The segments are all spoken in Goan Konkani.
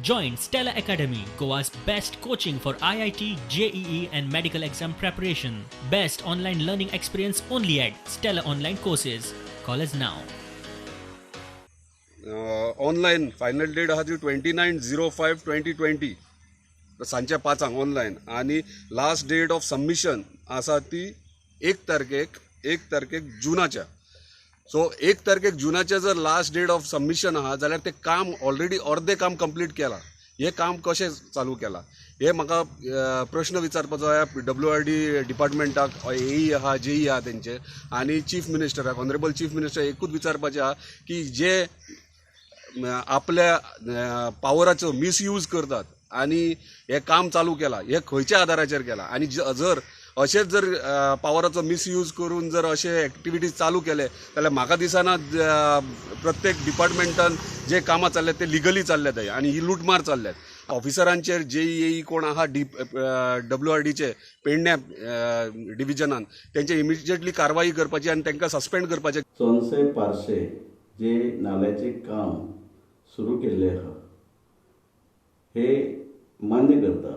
Join Stella Academy, Goa's best coaching for IIT, JEE, and medical exam preparation. Best online learning experience only at Stella Online Courses. Call us now. Online final date आहा ती 29/05/2020 सांजच्या 5 ऑनलायन आनी लास्ट डेट ऑफ सबमिशन आसा ती 1 तारखेक, 1 तारखेक जुनाच्या. सो 1 तारखेक जुनाच्या जर लास्ट डेट ऑफ सबमिशन आहा जाल्यार तें काम ऑलरेडी अर्दें काम कंप्लीट केलां. हें काम कशें चालू केलां हें म्हाका प्रश्न विचारपाचो आहा डब्ल्यू आर डी डिपार्टमेंटाक, एई आहा, जेई आहा तेंचे आनी चीफ मिनिस्टराक, ऑनरेबल चीफ मिनिस्टर एकूच विचारपाचें आहा की जे आपल्या पावराचो मिसयूज करतात आनी हें काम चालू केलां, हें खंयच्या आदाराचेर केलां? आनी जर अशेंच जर पावराचो मिसयूज करून जर अशे एक्टिविटीज चालू केले जाल्यार म्हाका दिसना प्रत्येक डिपार्टमेंटान जे कामां चल्ल्यात ते लिगली चल्ल्यात आनी ही लुटमार चल्ल्यात. ऑफिसरांचेर, जेई, एई कोण आहा डी डब्ल्यू आर डीचे पेडण्या डिविजनान, तेंचे इमिजिएटली कारवाई करपाची आनी तांकां सस्पेंड करपाचें. चोनसे पार्से जे नाल्याचें काम सुरू केल्लें आहा हे मान्य करता,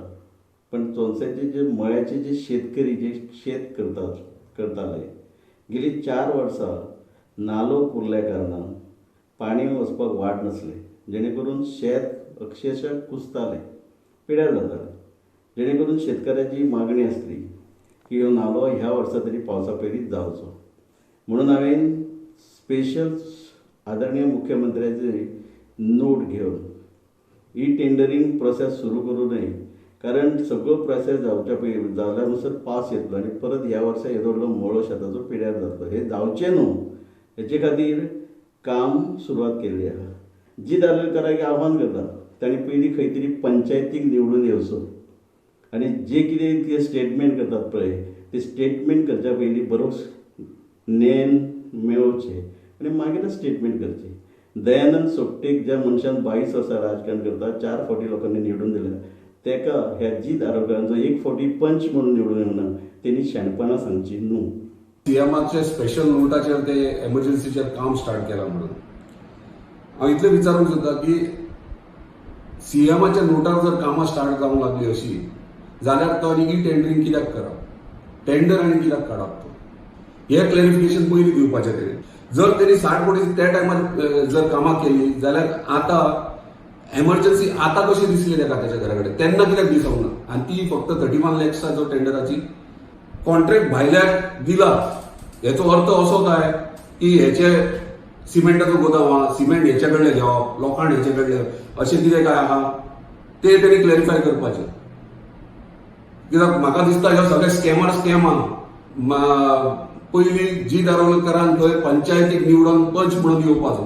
पण चोनसेचे जे मळ्याचे जे शेतकरी जे शेत करतात करताले, गेली 4 वर्सां नालो पुरल्या कारणान पाणी वचपाक वाट नासलें, जेणे करून शेत अक्षरशः कुसतालें, पिड्यार जातालें. जेणे करून शेतकऱ्याची मागणी आसली की ह्यो नालो ह्या वर्सा तरी पावसा पयलींच जावचो म्हणून हांवें स्पेशल आदरणीय मुख्यमंत्र्याचे नोट घेवन ही टेंडरींग प्रोसेस सुरू करूं नये, कारण सगळो प्रोसेस जावच्या पयलीं जाल्या म्हणसर पावस येतलो आनी परत ह्या वर्सा येदो व्हडलो मळो शेताचो पिड्यार जातलो. हें जावचें न्हू हेचे खातीर काम सुरवात केल्ली आहा. जीत आरोलकराक आव्हान करता, तांणी पयलीं खंय तरी पंचायतीक निवडून येवचो आनी जे कितें ते स्टेटमेंट करतात पळय, ते स्टेटमेंट करच्या पयलीं बरो ज्ञान मेळोवचें आनी मागीरच स्टेटमेंट करचें. दयानंद सोपटेक ज्या मनशान 22 वर्सां राजकारण करता, चार फावटी लोकांनी निवडून दिल्या, तेका ह्या जीत आरोलकरान एक फावटी पंच म्हणून निवडून येवना, तेणी शाणपणां सांगची न्हू. सीएमाचे स्पेशल नोटाचेर ते एमर्जन्सीचेर काम स्टार्ट केलां म्हणून हांव इतलें विचारूंक सोदता की सीएमाच्या नोटार जर कामां स्टार्ट जावंक लागली अशी जाल्यार तो आनी ई टेंडरींग कित्याक करप? टेंडर आनी कित्याक काडप तो? हें क्लॅरिफिकेशन पयलीं दिवपाचें तेणें. जर तेणी 60 कोटी त्या टायमार जर कामां केली जाल्यार आतां एमर्जन्सी आतां कशी दिसली ताका त्याच्या घरा कडेन? तेन्ना कित्याक दिसोंक ना? आनी ती फक्त 31 लॅक्साचो टेंडराची कॉन्ट्रॅक्ट भायल्याक दिला, हेचो अर्थ असो काय की हेचे सिमेंटाचो गोदाम आहा, सिमेंट हेच्या कडले घेवप, लोखण हेचे कडले, अशें कितें काय आहा ते तेणी क्लॅरिफाय करपाचें. कित्याक म्हाका दिसता ह्यो सगळे स्कॅमार स्कॅम आहा. पयलीं जीत आरोलकरान थंय पंचायतीक निवडून पंच म्हणून येवपाचो.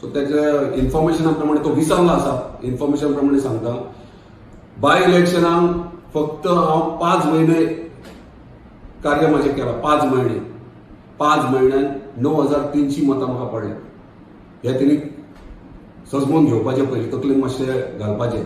सो तेच्या इन्फॉर्मेशना प्रमाणे, तो विसरला आसा, इन्फॉर्मेशन प्रमाणे सांगता, बाय इलेक्शनाक फक्त हांव 5 म्हयने कार्य म्हाजें केलां. 5 म्हयने, 5 म्हयन्यान 9300 मतां म्हाका पडल्या. हे तेणी सजमोन घेवपाचें पयलीं, तकलेन मातशें घालपाचें.